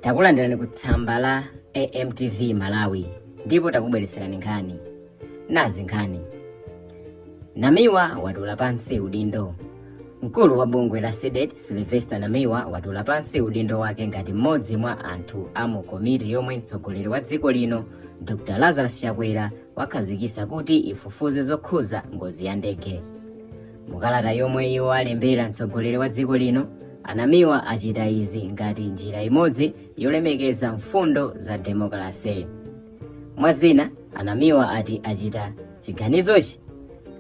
Takulandirani ku tsamba la AMTV Malawi ndipo takubweretserani nkhani. Nazi nkhani. Namiwa watula pansi udindo. Mkulu wa bungwe la CDEDI Sylvester Namiwa watula pansi udindo wake ngati mmodzi mwa anthu a mu komiti yomwe mtsogoleri wa dziko lino Dr. Lazarus Chakwera wakhazikitsa kuti ifufuze zokhuza ngozi ya ndege. Mukalata yomwe iwo alembera mtsogoleri wa dziko lino, a Namiwa achita izi ngati njira imodzi yolemekeza mfundo za demokalase. Mwa zina, a Namiwa ati achita chiganizochi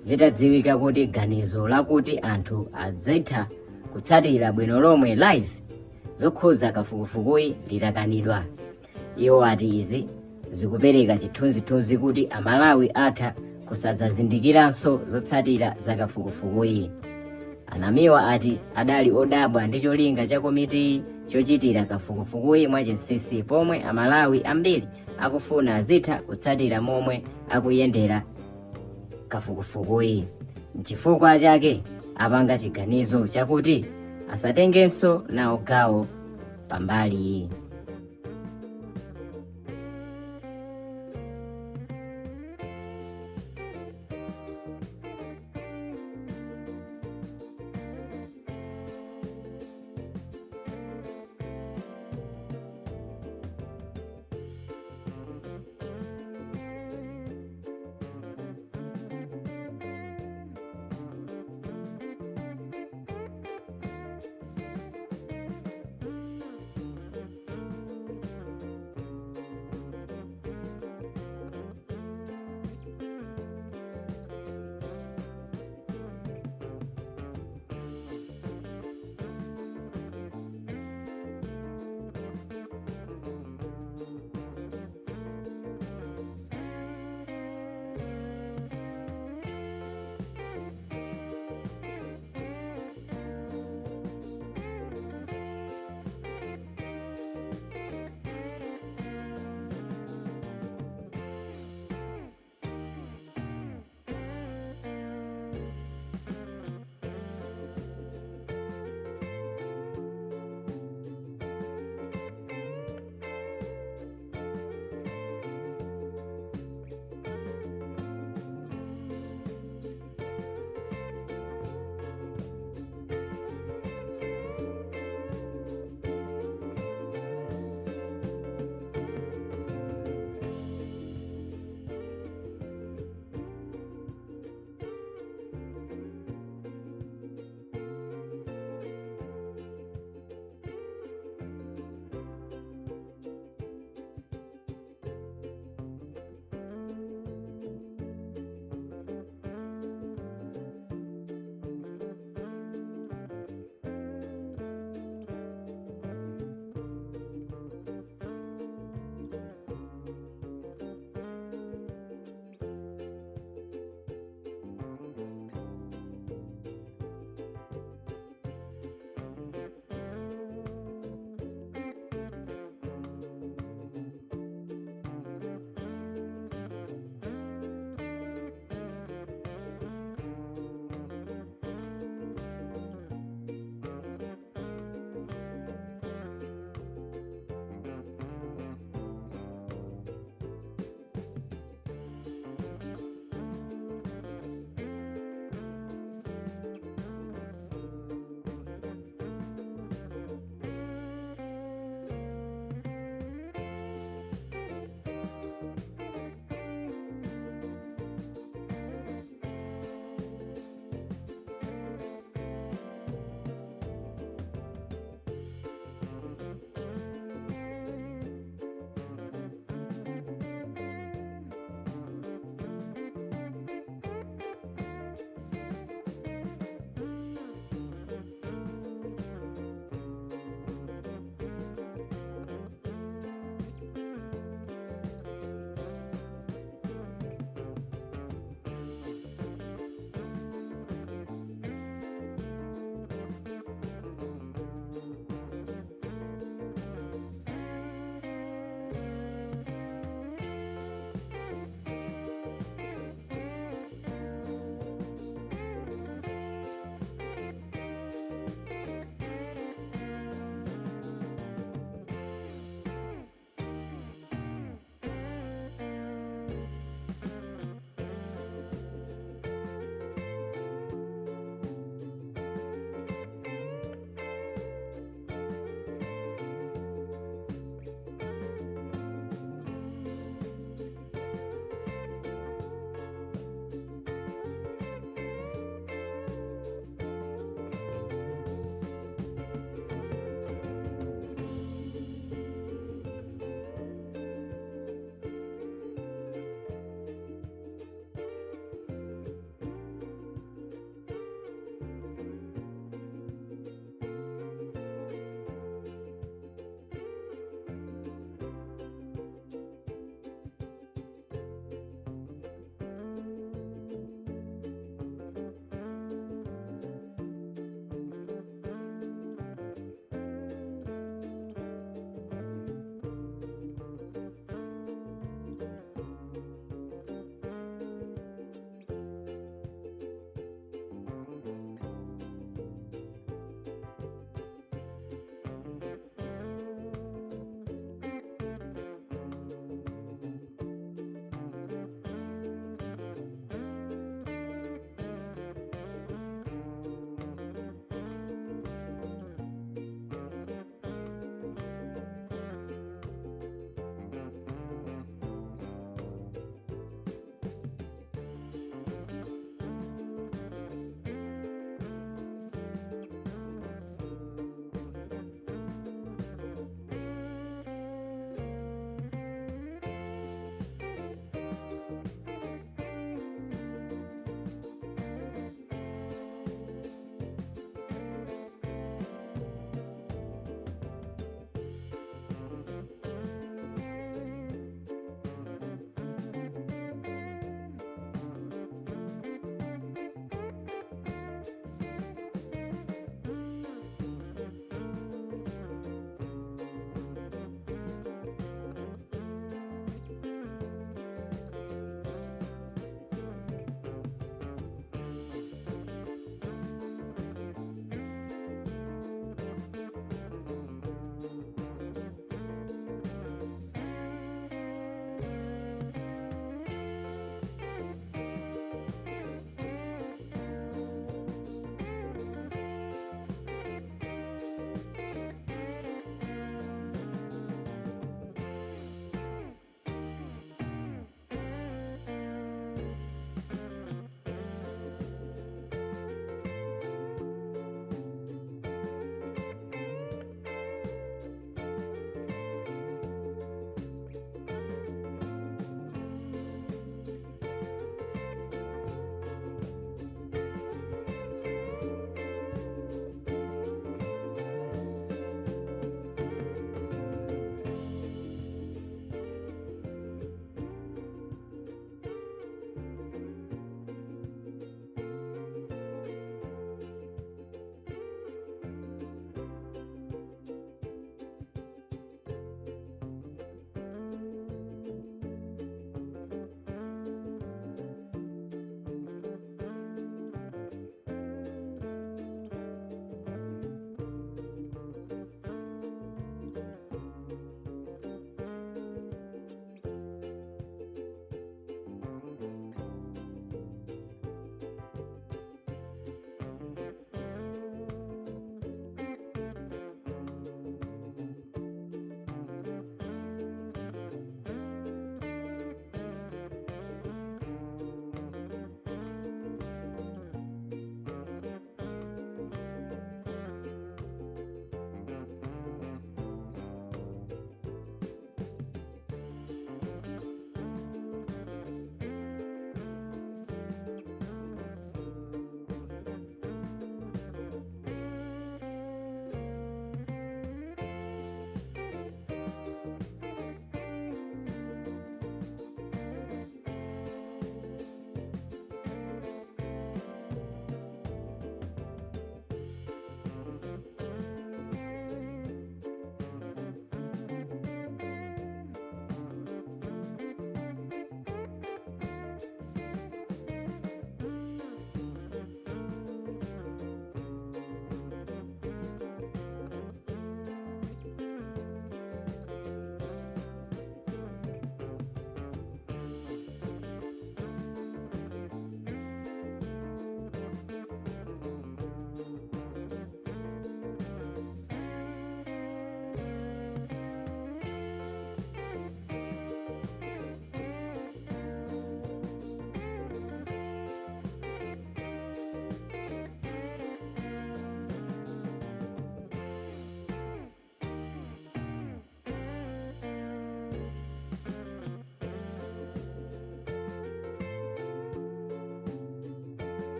zitadziwika kuti ganizo lakuti anthu adzitha kutsatira bwino lomwe live zokhuza kafukufukuyi litakanidwa. Iwo ati izi zikupereka chithunzithunzi kuti Amalawi atha kusadzazindikiranso zotsatira za kafukufukuyi. A Namiwa ati adali odabwa ndi cholinga cha komitiyi chochitira kafukufukuyi mwachinsinsi pomwe Amalawi ambiri akufuna azitha kutsatira momwe akuyendera kafukufukuyi. Nchifukwa chake apanga chiganizo chakuti asatengenso nawo gawo pambaliyi.